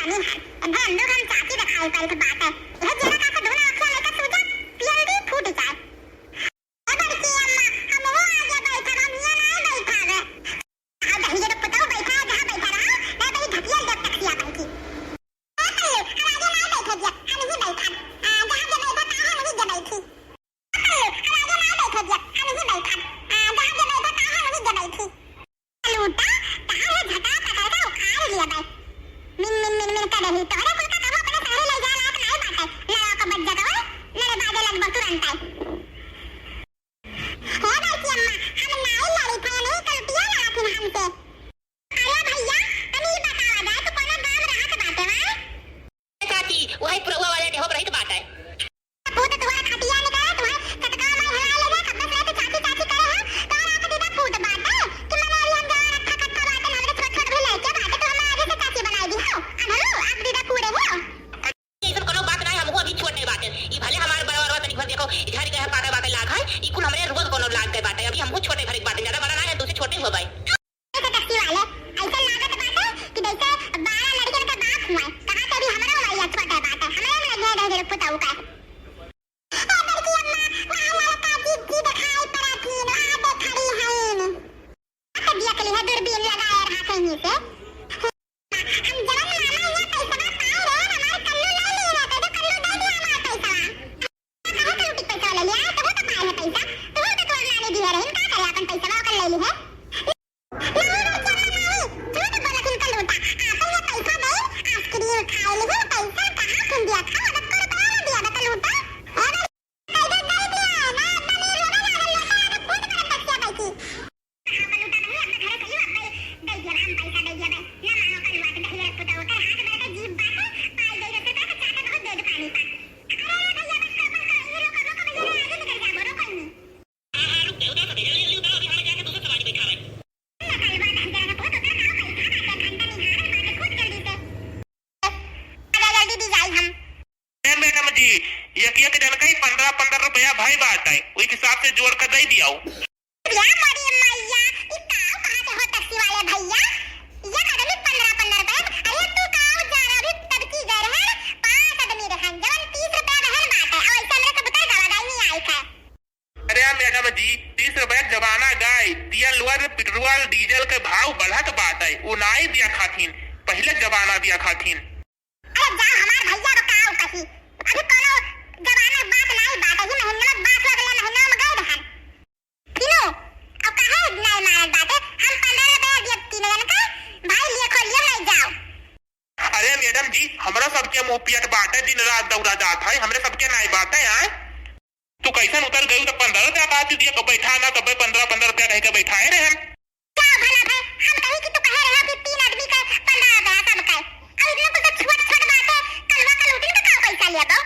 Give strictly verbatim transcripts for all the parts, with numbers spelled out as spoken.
अमीन है, एन्हे हम लोग हम चाची देखाई पड़त बाटे। यह जेना का से दोनों आँखिया लेकर सूजा, पियल्दी फूट जाए। ए बड़की अम्मा, हमहू आगे बैठब, हम हियाँ नाहीं बैठब। आओ दहिजर पुतऊ बैठा, जहाँ बैठा रहा, ना तो ये ढकियल देख टकसिया बैठी। ए कल्लू, हम आगे नाहीं बैठे दिया, हम ही बैठब। आ, जहाँ जब बैठा, तहाँ हम ही जब बैठी। ए कल्लू, हम आगे नाहीं बैठे दिया, हम ही बैठब। आ, जहाँ जब बैठा, तहाँ हम ही जब बैठी। लूटा, तहार ये झटा पकड़ के उखाड़ लिया बे। मिन, मिन, मिन, मिन कर रही। तोहरे कुल का कबो अपने सहरे ले जाए लायक नाहीं बाटे। लड़ा के बच जगह, लड़े बाजे लगबो तुरंत आए। हे बड़की अम्मा, हम नाई लड़ी थे, नहीं कलटिया लड़ा थी हमसे। अरे भैया, तनी ई बतावा जाए, तू कौना गाँव रहत बाटे, वाय? चाची, वही पुरवा वाले डेहो पर रहित बाटे। पूत तुहार खटिया निकाले, तुहार चटका माई हरा ले गए, कब्बे से तू चाची, चाची करे हो, तोहर आँख दीदा फूट बाटे, कि मने अभी हम जवान अट्ठा कट्ठा बाटे, हमरे छोट, छोट भी लड़के बाटे, तू हमें आगे से चाची बनाई दी हो, अनहू, आँख दीदा फूटे हो। अइसन कोनो बात नाहीं, हमहू अभी छोटे बाटे। ई भले हमार बड़ा बड़ा तनी भर देखो, ई झाड़ी के पाका बाटे लाग है, ई कुल हमरे रोज कोनो लाग गए बाटे। अभी हमहू छोटे भरे के बाटे, ज्यादा बड़ा नाहीं है, तुझसे छोटे हो भाई। ऐसे टैक्सी वाले, ऐसे लागत बाटे कि जैसे बारह लड़कन के बाप हुआ है। कहाँ से अभी हमरा उमरिया छोटे बाटे, हमरे में लगे रह गए पुताऊ का। ए बड़की अम्मा, वहाँ लड़का जीजी दिखाई पड़त हीन, वहाँ देखड़ी हईन। तो बियकली है, दूरबीन लगाए रहा कहीं से। हम जवन मामा यहाँ पैसवा पाए रहे, हमार कल्लू ले लिए रहे, तो कल्लू दे दिया हमार पैसवा। काहे कल्लू टिक पैसवा ले लिया? तोहू तो पाए है पैसा, तोहू तो तोर नानी दिए रही, का करे अपन पैसवा ओकर ले ली है? नहीं रे चला नहीं, झूठ बोलत इनका लूटा, आपन ये पैसा दे, आइसक्रीम खाए ली है, पैसा कहाँ सुन दिया था, अब को रुपया ना दिया बता लूटा। ए मैडम जी, एक एक जन का ही पन्द्रह पन्द्रह रुपया भाई बात है, वही हिसाब से जोड़ कर दे दिया। या मोरी मैया, ई का कहा के हो टैक्सी वाले भैया? एक आदमी पन्द्रह पन्द्रह रुपया, अरे तू का जा रहा, अभी तब की गए रहन, पाँच आदमी रहन, जवन तीस रुपया रहन बाटे, और ऐसे हमरे कबूतर गवा गई नहीं आई थे। अरे मैडम जी, तीस रुपया जमाना गए, तेल वर, पेट्रोल, डीजल के भाव बढ़त बाटे, उ नाई दिया खाथिन, पहिले जमाना दिया खाथिन। अरे जा हमार भैया बताओ कही, अभी कोनो जमाना बात नाई बात, अभी महीना में बात अगले महीना में गए रहन। तीनों, अब काहे नाई मानत बाटे? हम पन्द्रह रुपया दिए तीन जन का, भाई लिए खो लिए नहीं जाओ। अरे मैडम जी, हमरा सबके मुँह पियत बाटे, दिन रात दौड़ा जात है, हमरे सबके नाई बाटे आए। तू कैसन उतर गई? तो पन्द्रह रुपया कहा तू दिया, कब बैठा ना, कब पन्द्रह, पन्द्रह रुपया कह के बैठाए रहे हम। का भला भाई, हम कही कि तू कहे रहे कि तीन आदमी का पन्द्रह रुपया सबका। अब इतना कुछ छोट, छोट बात है, कलवा कलूटिन का का पैसा लिया दो?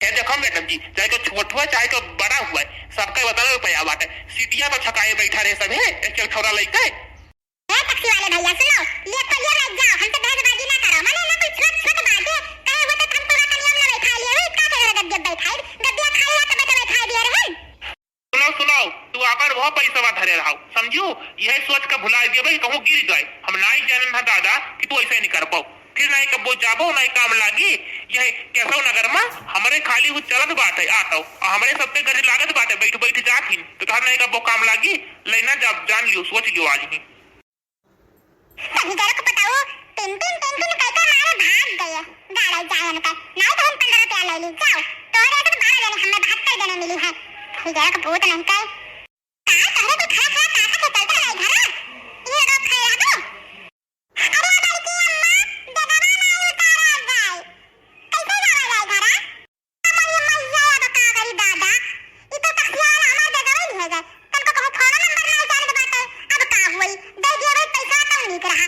ए देखो मैडम जी, चाहे को छोट हुआ, चाहे को बड़ा हुआ, सबका उतना रुपया बाटे। सीटिया पर छकाए बैठा रहे सब, है, एक एक छौरा लइके। ए टैक्सी वाले भैया, सुनो, लिए खोलिए, लग जाओ, हमसे बहसबाजी ना करो। माने ना कोई छोट, छोट बात है, कहे हुए तो हम पूरा कनिया में ना बैठा लिए, वही का कहे रहे, गद्दिया बैठाई, गद्दिया खाई है, तब तो बैठा दिए रहे। सुनो, सुनो, तू आपन वह पैसवा धरे रहो, समझू? यह सोच के भुला दिया भाई, कहूँ गिर जाए। हम नाई जानन हा दादा कि तू ऐसे नहीं कर पाओ, फिर नाई कब्बो जाबो, नाई काम लागी। यह केशव नगर में हमरे खाली वो चलत बात है, आटो, और हमरे सबके गज लागत बात है, बैठ बैठ जात ही, तो तोहर नाई कब्बो काम लागी, लेना जा, जान लियो, सोच लियो आज ही। सभी जरक पटाऊ टिन टिन टिन टिन करके मारे भाग गए। गाड़े जाए उनका, नाई तो हम पन्द्रह रुपया ले ली, जाओ। तोहरे तो बारह जने, हमें बहत्तर जने मिली है। सभी जरक भूत नहीं कहे। का तोहरे कुल खड़ा खड़ा ताकत है, चलते रहे घरा? ये लोग खड़े रहो। अरे बड़की अम्मा, डगवा नाई उतारा जाए। कैसे जावा जाए घरा? अरे मैया, अब का करी दादा? ई तो टैक्सी वाला हमार जगह ही ले गए। तनको कहूँ फोनो नंबर नाई जानत बाटे। अब का होई? दे दिए भाई पैसा तब नीक रहा।